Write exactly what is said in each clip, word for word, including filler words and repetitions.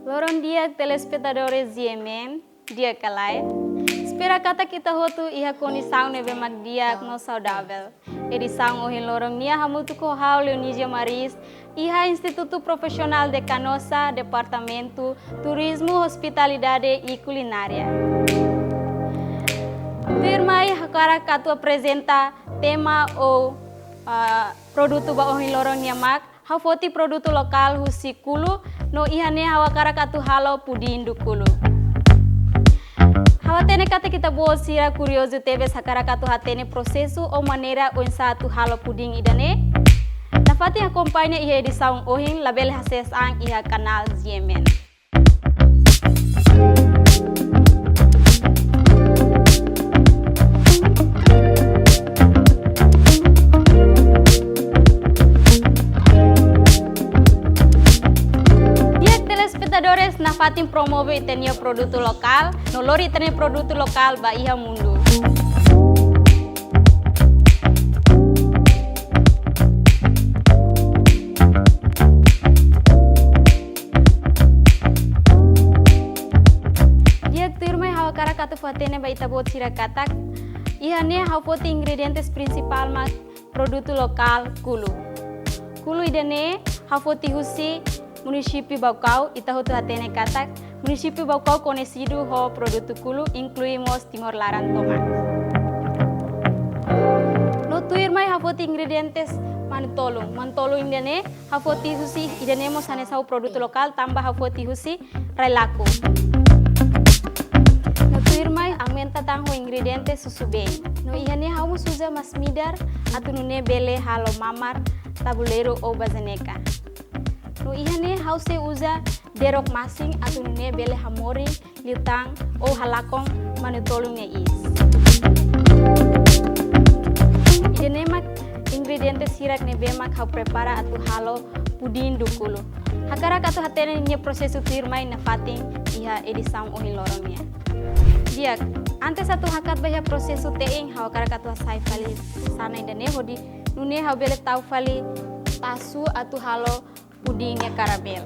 Loron di'ak telespetadores G M N, di'ak ka lae? Espera katak ita hotu iha kondisaun ne'ebé mak di'ak no saudavel. Edisaun ohin loron nian hamutuk ho ha'u Leonisia Maris, iha Institutu Profisionál de Canossa, Departamentu Turizmu, Hospitalidade i Kulinária. Tuirmai hakarak atu aprezenta tema ou, ah, produtu ba ohin loron nian mak, ha'u foti produtu lokál husi Kulu, no iha ne'e ha'u hakarak atu halo pudin do Kulu. Ha'u hatene katak ita-boot sira kuriozu tebes hakarak atu hatene prosesu ou maneira oinsá atu halo pudin ida-ne'e. Nafatin akompaña iha edisaun ohin, labele hasees an iha kanál G M N. Di'ak telespetadores, nafatin promove ita-nia produtu lokál, no lori ita-nia produtu lokál ba iha mundu. Di'ak, tuirmai ha'u hakarak atu fó-hatene ba ita-boot sira katak, iha ne'e ha'u foti ingredientes prinsipál mak produtu lokál Kulu. Kulu ida-ne'e ha'u foti husi munisípiu Baucau, ita hotu hatene katak munisípiu Baucau koñesidu ho produtu Kulu, inklui mós Timor laran tomak. No tuirmai ha'u foti ingredientes manu-tolun. Manu-tolun ida-ne'e ha'u foti husi, ida-ne'e mós hanesan ha'u produtu lokál, tanba ha'u foti husi rai-laku. No tuirmai aumenta tan ho ingredientes susubeen. No iha ne'e ha'u mós uza masin-midar atu nune'e bele halo mamar, tabuleiru ou bazeneka. No iha ne'e ha'u sei uza derok masin atu nune'e bele hamorin liután ou halakon manu-tolun nia iis. Ida-ne'e mak ingredientes hirak ne'ebé mak ha'u prepara atu halo pudin do Kulu. Hakarak atu hatene nia prosesu tuirmai nafatin iha edisaun ohin loron nian. Di'ak, antes atu hakat ba iha prosesu te'in, ha'u hakarak atu hasai fali sana ida-ne'e hodi nune'e ha'u bele tau fali tasu atu halo pudin nia karamel.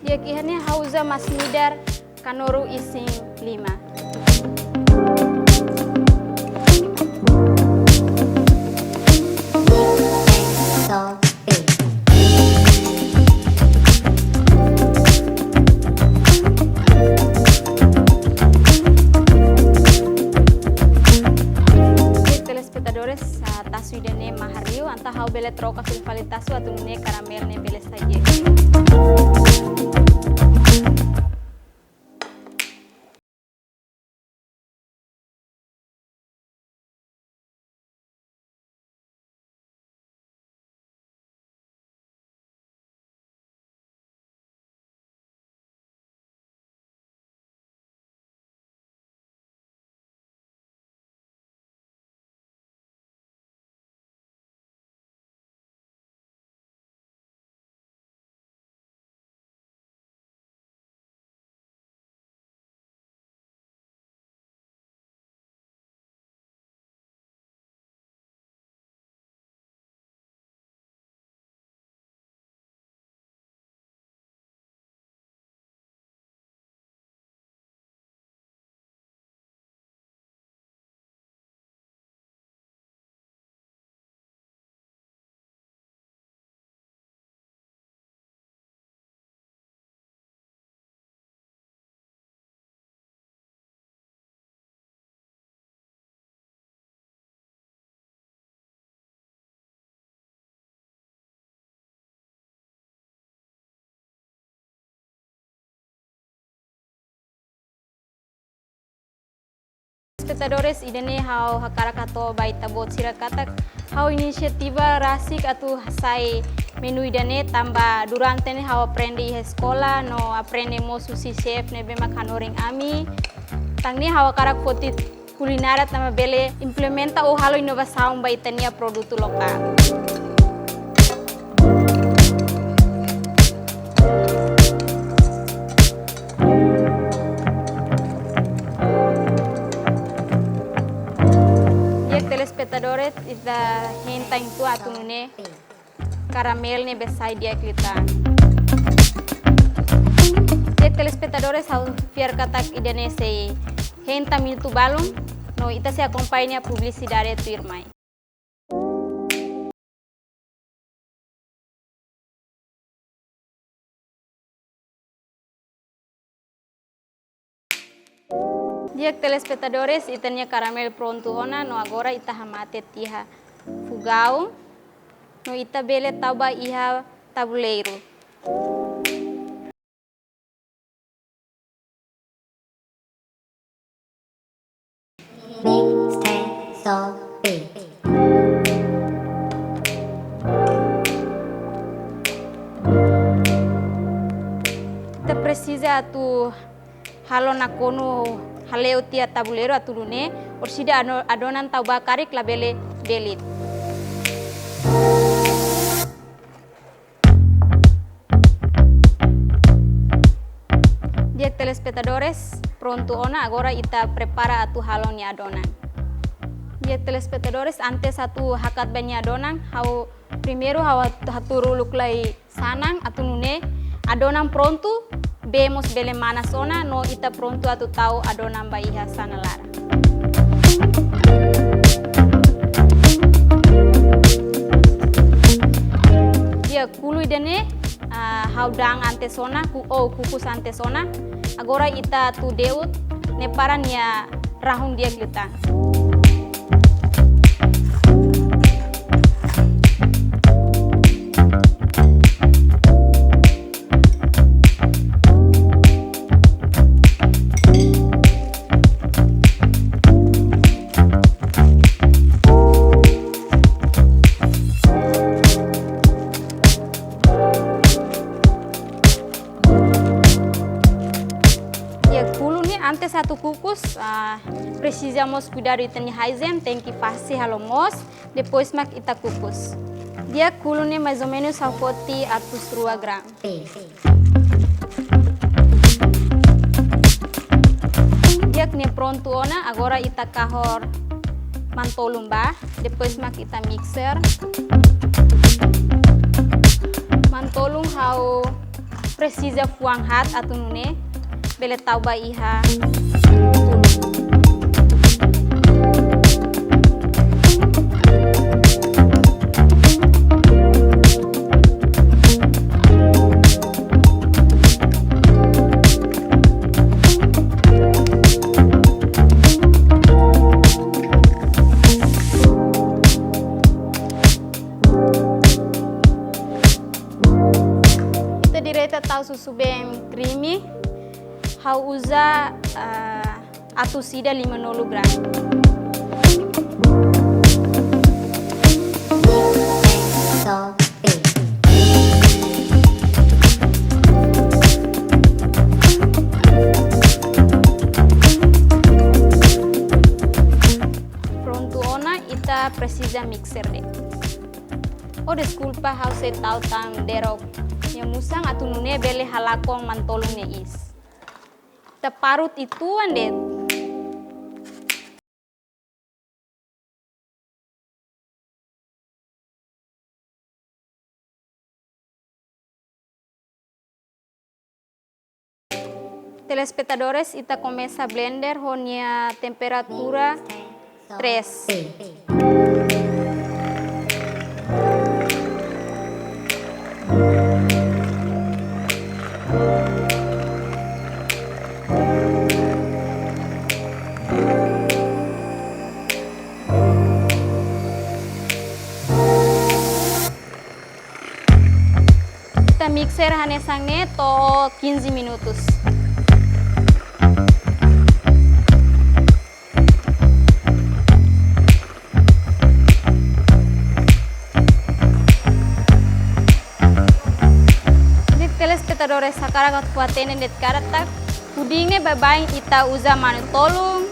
Di'ak, iha ne'e ha'u uza masin-midar kanuru isin lima. Di'ak, telespetadores, ah, tasu ida-ne'e mahar liu, entaun ha'u bele troka fila fali tasu atu nune'e karamel ne'e bele sai di'ak. Telespetadores, ida-ne'e ha'u hakarak hato'o ba ita-boot sira katak ha'u inisiativa rasik atu hasai menu ida-ne'e tanba durante ne'e ha'u aprende iha eskola no aprende mós husi xefe ne'ebé mak hanorin ami. Tan ne'e ha'u hakarak foti kulinária tanba bele implementa ou halo inovasaun ba ita-nia produtu lokál. Di'ak, telespetadores, ita hein tan uitoan atu nune'e karamel ne'e bele sai di'ak liután. Di'ak telespetadores, ha'u fiar katak ida-ne'e sei hein tan minutu balun, no ita sei akompaña publisidade tuirmai. Di'ak telespetadores, ita-nia karamel prontu ona, no agora ita hamate tiha fogaun, no ita bele tau ba iha tabuleiru. Mixtape Sol Beat. Ita presiza atu halo nakonu hale'u tiha tabuleiru atu nune'e, orsida ano-, adonan tau ba karik labele belit. Di'ak telespetadores, prontu ona, agora ita prepara atu halo nia adonan. Di'ak telespetadores, antes atu hakat ba nia adonan, ha'u primeiru ha'u hat-, hatuur uluk lai sanan atu nune'e adonan prontu, bee mós bele manas ona, no ita prontu atu tau adonan ba iha sanan laran. Di'ak, kulu ida-ne'e, ah, ha'u da'an antes ona, ku-, oh, kukus antes ona. Agora ita atu de'ut ne'e para nia rahun di'ak liután. Di'ak, kulu ne'e antes atu kukus, ah, presiza mós kuidadu ita-nia hygiene, tenke fase halo moos, depois mak ita kukus. Di'ak, kulu ne'e mais ou menus ha'u foti atus rua gram. Di'ak, ne'e prontu ona, agora ita kahor manu-tolun ba, depois mak ita mixer. Manu-tolun ha'u presiza fuan haat atu nune'e bele tau ba iha. Ita direta tau susubeen krimi, ha'u uza, ah, atus ida limanulu gram. Prontu ona, ita presiza mixer de'it. Oh, deskulpa, ha'u sei tau tan derok nia musan atu nune'e bele halakon manu-tolun nia iis. Ita parut uitoan de'it. Telespetadores, ita komesa blender ho nia temperatura tres. Ita mixer hanesan ne'e to'o quinze minutos. Di'ak telespetadores, hakarak atu hatene de'it katak, puding ne'e baibain ita uza manu-tolun,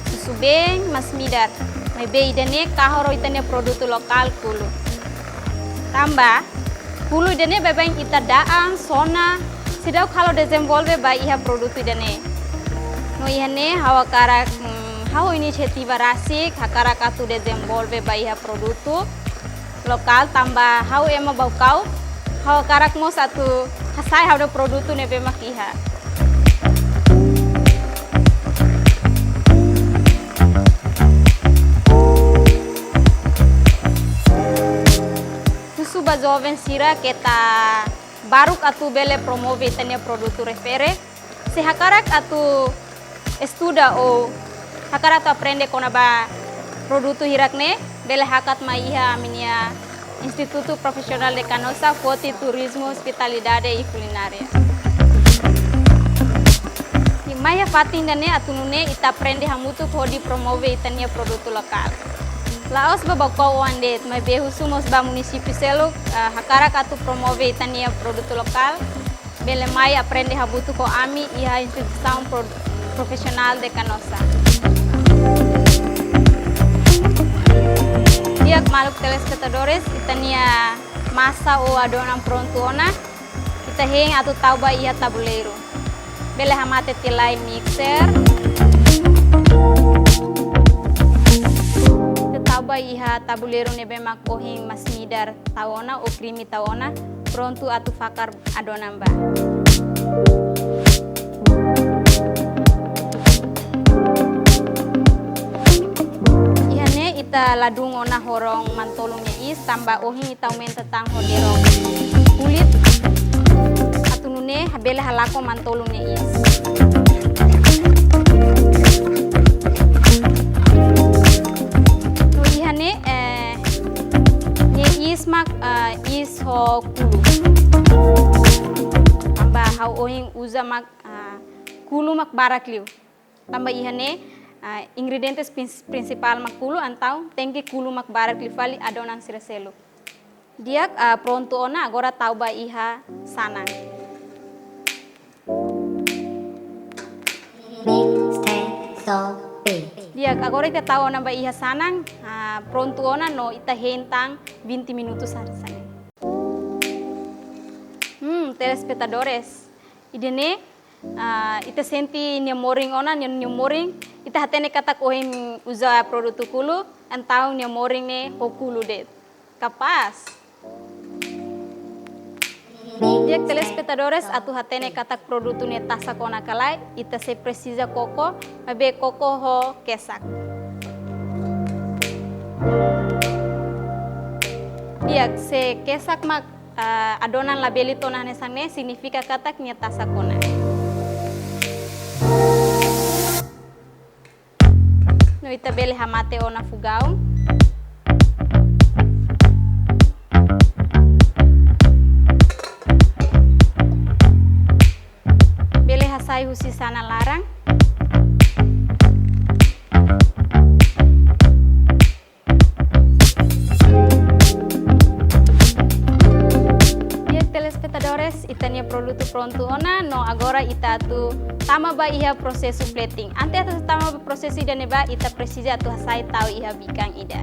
susubeen, masin-midar. Maibé ida-ne'e kahur ho ita-nia produtu lokál kulu. Tanba kulu ida-ne'e baibain ita da'an, sona, seidauk halo dezenvolve ba iha produtu ida-ne'e. No iha ne'e ha'u hakarak, mm, ha'u inisiativa rasik, hakarak atu dezenvolve ba iha produtu lokál tanba ha'u ema Baucau, ha'u hakarak mós atu hasai ha'u-nia produtu ne'ebé mak iha. Ba joven sira keta baruk atu bele promove ita-nia produtu refere. Se hakarak atu estuda ou hakarak atu aprende kona-ba produtu hirak-ne'e, bele hakat mai iha ami-nia Instituto Profissional de Canossa, foti Turismo, Hospitalidade e Culinária. Mai iha fatin ida-ne'e atu nune'e ita aprende hamutuk hodi promove ita-nia produtu lokál. La'ós ba Baucau oan de'it, maibé husu mós ba munisípiu seluk, eh, hakarak atu promove ita-nia produtu lokál, bele mai aprende hamutuk ho ami iha Instituisaun Pro-, Profissional de Canossa. Di'ak maluk telespetadores, ita-nia masa ou adonan prontu ona, ita hein atu tau ba iha tabuleiru. Bele hamate tiha lai mixer. Ita tau ba iha tabuleiru ne'ebé mak ohin masin-midar tau ona ou krime tau ona, prontu atu fakar adonan ba. Iha ne'e ita ladún ona ho rong manu-tolun nia iis, tanba ohin ita aumenta tan ho rong kulit. Atu nune'e bele halakon manu-tolun nia iis. No iha ne'e, eh, nia iis mak, eh, iis ho kulu. Tanba ha'u ohin uza mak, eh, kulu mak barak liu. Tanba iha ne'e, ah, ingredientes prin-, prinsipál mak kulu, entaun tenke kulu mak barak liu fali adonan sira seluk. Di'ak, ah, prontu ona, agora tau ba iha sanan. Di'ak, agora ita tau ona ba iha sanan, ah, prontu ona no ita hein tan vinte minutos hanesan ne'e. Hmm, telespetadores, ida-ne'e, ah, ita sente nia morin ona, nia, nia morin. Ita hatene katak ohin uza produtu kulu, entaun nia morin ne'e ho kulu de'it. Kapás. Di'ak telespetadores, atu hatene katak produtu ne'e tasak ona ka lae, ita sei presiza koko, maibé koko ho kesak. Di'ak, se kesak mak, ah, adonan labele to'o ona hanesan ne'e, signifika katak nia tasak ona. No ita bele hamate ona fogaun. Bele hasai husi sanan laran. Di'ak telespetadores, ita-nia produtu prontu ona, no agora ita atu tama ba iha prosesu plating. Antes atu tama ba prosesu ida-ne'e ba, ita presiza atu hasai tau iha bikan ida.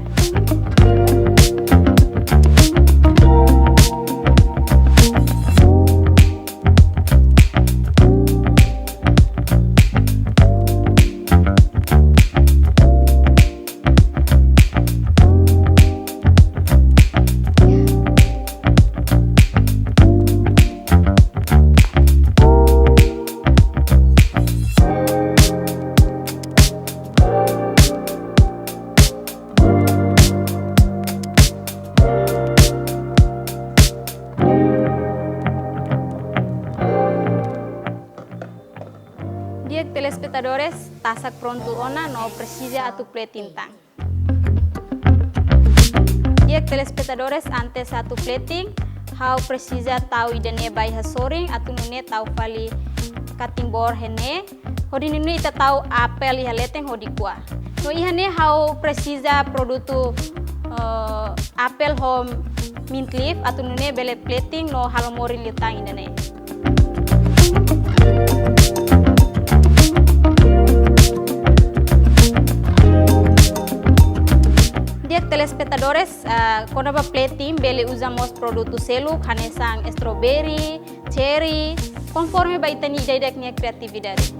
Di'ak telespetadores, tasak prontu ona no presiza atu plating tan. Di'ak telespetadores, antes atu plating, ha'u presiza tau ida-ne'e ba iha sorin, atu nune'e tau fali cutting board iha ne'e. Hodi nune'e ita tau apel iha leten hodi ko'a. No iha ne'e ha'u presiza produtu, eh, apel ho mint leaf, atu nune'e bele plating no halo morin liután ida-ne'e. Di'ak telespetadores, ah, kona-ba plating bele uza mós produtu seluk, hanesan strawberry, cherry, konforme ba ita-nia ida-idak nia kreatividade.